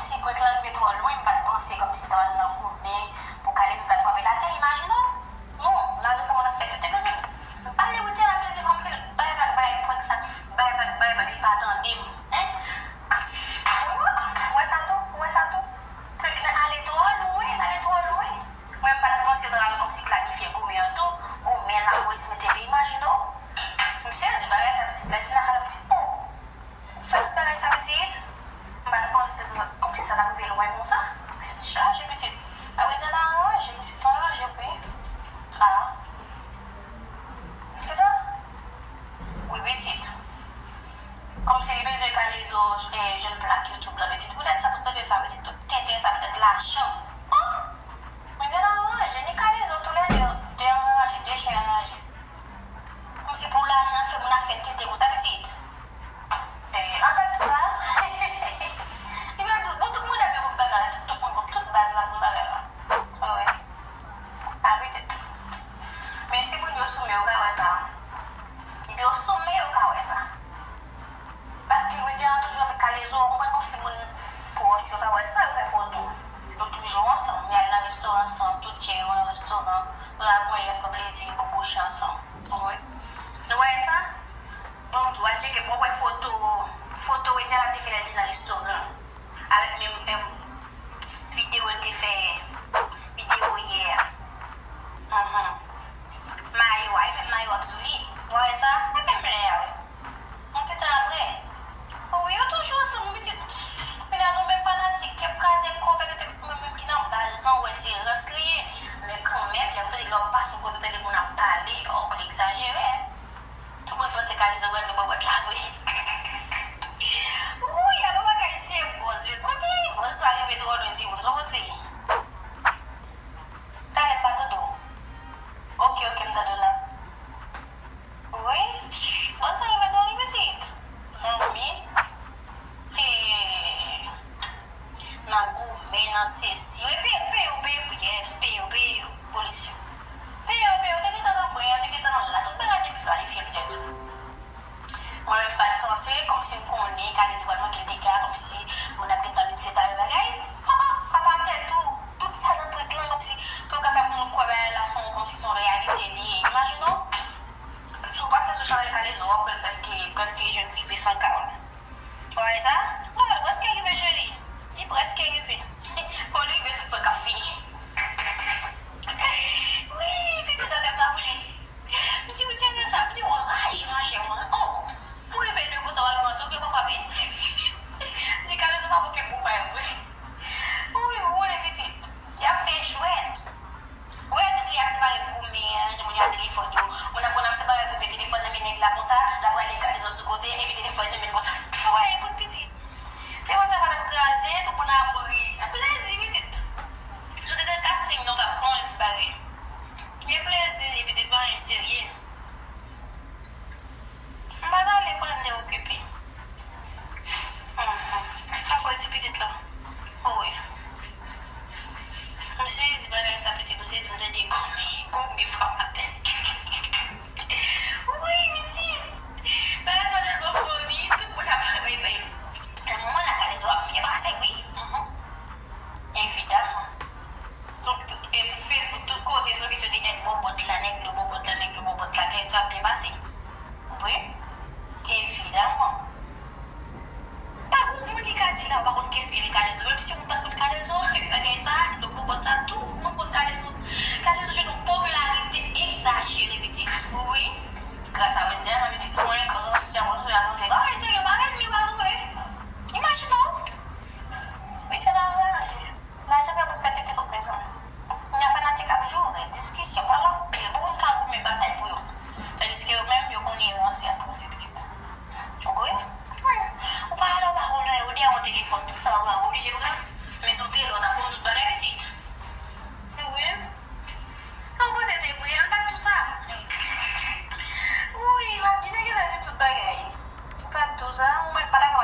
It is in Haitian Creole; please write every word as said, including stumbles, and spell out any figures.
Si prank lan rive twò lwen, m pa t panse kòmsi ta pral nan goumen pou Kalezo ta frape l atè, imajine w. Non, Lazo kòman l ap fè tete, mezanmi. M pale wi, di l ap di kòmsi l bay vag, bay prank sa, bay vag, bay vag, li pa tande m. Hein? Ou wè sa tou? Ou wè sa tou? Prank lan ale twò lwen, l ale twò lwen. Mwen, m pa t panse l ta pral kòmsi planifye goumen an tou, goumen lapolis mete li, imajine w. M sezi, bagay sa pitit, lè vin lakay la, m di, oh! Fè tout bagay sa pitit. M pa t panse se kòmsi sa t ap rive lwen konsa. Tèt chaje pitit. Apre di a ranje pitit, pa ranje wi. Ah. Kisa? Wi pitit. Kòmsi li bezwen Kalezo, eh, jwenn plak YouTube la pitit. Poutèt sa, tout tenten sa pitit, tout tenten sa poutèt lajan. Oh! Mwen di a ranje, ni Kalezo, toulède, de anranje, de chen anranje. Kòmsi pou lajan fè moun ap fè tete konsa pitit. Eh, anpil sa. Li mèt di, bon, tout moun ap konn bagay la, tout, tout moun, tout baz la konn bagay la. Wi. A pitit. Men si moun yo sou men yo ka wè sa. Yo sou men yo ka wè sa. Paske medya an toujou avèk Kalezo, ou konprann, kòmsi moun pwòch yo ka wè sa, yo fè foto. Yo toujou ansanm, y al nan restoran ansanm, tout djè yo nan restoran, yo la voye, y ap pran plezi, yo boboche ansanm. Ou wè? Nou wè sa? Bon, m di w al tcheke pou w wè foto, foto Indiana te fè lè l te nan restoran. Avèk menm, menm videyo l te fè, videyo yè a. Mhm. Mayo a, e menm mayo a k sou li. Ou wè sa? E menm lè a, wi. Yon ti tan apre. Wi, yo toujou ansanm, wi, pitit. Kounye a, nou menm fanatik, k ap kraze kò, fè tete, nou menm ki nan baz lan, ou wè se rans li ye. Men kanmenm, lè w tande, lè w pase yon kote, w tande moun ap pale, oh, l egzajere. Tout moun panse Kalezo pral nan bòbòt la vre. Wi, alò bagay se bòz, mezanmi, bòz sa rive twò lwen timoun, sa w panse? Talè m pa tande w. Ok, ok, m tande w la. Wi, bòz sa rive twò lwen pitit. Zanmi. Hey. Nan goumen, nan sesi. Wi, peye, peye, peye, peye, peye, peye, polis yo. Peye, peye, te gentan nan bren, te gentan nan la. Tout bagay te planifye, m te di w. Mwen menm pa t panse, kòmsi m konnen, Kalezo pral manke l dega, kòmsi moun ap gentan vin separe bagay. Papa, frape atè tou. Tout sa nan prank lan, kòmsi, pou yo ka fè moun kwè bagay la se yon, kòmsi se yon reyalite li ye. Imajine w, si w pase sou chanèl Kalezo, w ap wè l prèske, prèske jwenn rive san K. Ou wè sa? Bon, li prèske rive, cheri. Li prèske rive. Bon, li rive, tout prank ap fini. Wi, pitit, tande m sa boule. M di, m di, sa, m di, w rayi manjè mwen. Oh, pou rive de konsa, w al pran sou, gen pou frape. M di, Kalezo pa bouke pou fè vre. Wi, woule, pitit. Y ap fè jwèt. Ou wè tout lè y ap separe goumen an, jan moun yo a telefòn yo. Moun ap konn ap separe goumen, telefòn nan men nèg la konsa, l ap rale Kalezo sou kote, epi telefòn nan men l konsa. Ou wè, e bout pitit. Telefòn sa pa t ap kraze, tout moun ap ri. E plezi, pitit. Si w te te casting, non, t ap pran yon bagay. E plezi, e pitit pa anyen serye. M pa t ale kote m te okipe. Mhm. Tankou ti pitit lan. Wi. M sezi bagay sa pitit, m sezi m tande goumen, goumen frape atè. Wi, pitit. Bagay sa tèlman funny, tout moun ap bay bay. Nan moman la, Kalezo ap byen pase, wi. Mhm. Evidaman. Tout, tout, e tout Facebook, tout kote, sou kesyon de nèg bòbòt la, nèg dlo bòbòt la, nèg dlo bòbòt la, Kalezo ap byen pase. Wi. Evidaman. Pa gon moun ki ka di la, ou pa konn kiyès ki rele Kalezo. Menm si moun pa t konn Kalezo, bagay sa, dlo bòbòt sa, tout moun konn Kalezo. Kalezo jwenn yon popilarite egzajere, pitit. Wi. Gras a Wendy, nan pitit mwen, gran sè mwen, sè mwen, se pa, se yo pa rèd, men pa vre. Imajine w. Wi, se pa vre. Lajan fè pou fè tete tout bezwen. Kounye a fanatik ap joure, diskisyon, pale anpil, pou moun ka goumen batay pou yo. Tandiske yo menm, yo konnen yo ranse ap ranse pitit. Ou kwè? Wi. Ou pa ale, ou pa konnen, ou dèyè yon telefòn, tout sa, ou pa oblije pran. Men si w te la, w t ap pran tout bagay pitit. Wi. Ou panse te vre, an pa t tou sa. Wi, m ap di nèg yo di tout bagay. Ou pa t tou sa, ou mèt pa dakò.